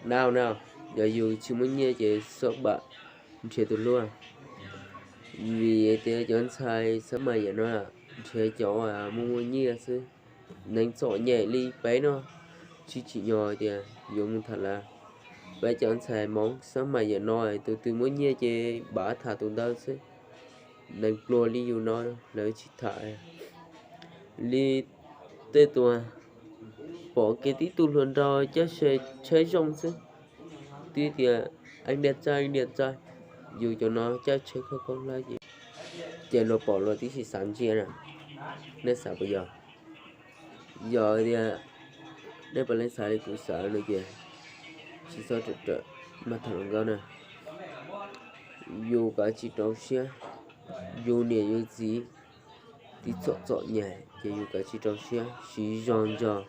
Nau nau, yog yus tsis muaj nyiaj ces xob pam nrhiav tus hlub. Vim tias cov ntxhais xab mas yam no nrhiav cov muaj muaj nyiaj xwb. Neeg txom nyem li peb no tsis tsim nyog tias yuav mus tham lawv. Peb cov ntxhais Hmoob xab mas yam no tus twg muaj nyiaj ces pab tham tus ntawd xwb. Neeg pluag li yus no lawv tsis tham li. Tej tus pom kev tib tug hluas nraug caij tsheb zoo xwb, twb tias eej diam txaij eej diam txaij, yus cov no caij tsheb khaub khaub hlab ces, ces luag pom luag tib si xav ntsia na. Nej xav puas yog? Yog tias nej puav leej xav li kuv xav no ces tsis txhob rawm rawm mas tham hluas nkauj na. Yus kav tsij rau siab, yus niam yus txiv twb txom txom nyem ces yus kav tsij rau siab siv zog zog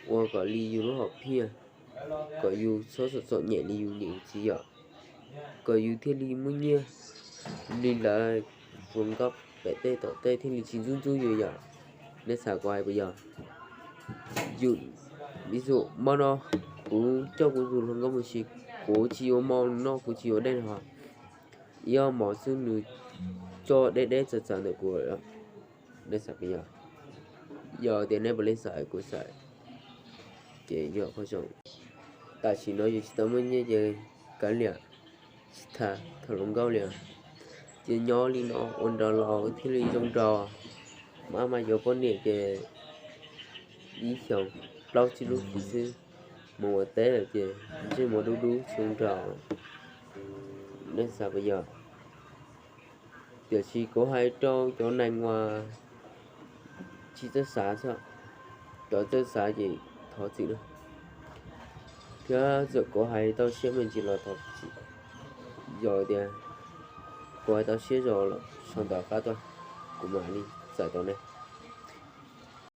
ua kom li yus lub hom phiaj, kom yus txhob txom txom nyem li yus niam yus txiv yom, kom yus thiaj li muaj nyiaj li lawv hluas nkauj pem tej tom tej thiaj li tsis ntxub ntxub yus yom. Nej xav kuv hais puas yog? Yus, ib txwm hmo no kuv coj kuv tus hluas nkauj mus sim, kuv tsis yuav mov noj kuv tsis yuav dej no, ib ob hmos xwb nws coj deb deb txawv txawv ntawm kuv. Nej xav puas yog? Yog tias nej puav leej xav kuv xav ces yog qhov zoo. Tam sim no yus tsis tau muaj nyiaj ces kav liam, tsis tham tham hluas nkauj li. Ces nyob li no ua nraug laus thiaj li zoo nraug. Maj mam yuav poj niam ces ib xyoos plaub tsib lub hlis xwb, mus ua teb lawm ces ntsej muag dub dub tsis zoo nraug. Nej xav puas yog? Tiam sis kuv hais rau cov neeg uas tsis txawj xav xwb, cov txawj xav ces thov txim na. Thiab txawm kuv hais tau siab me ntsis los thov txim. Yog tias kuv hais tau siab zog los sau ntawv qab tuaj, kuv mam li txais tau nej.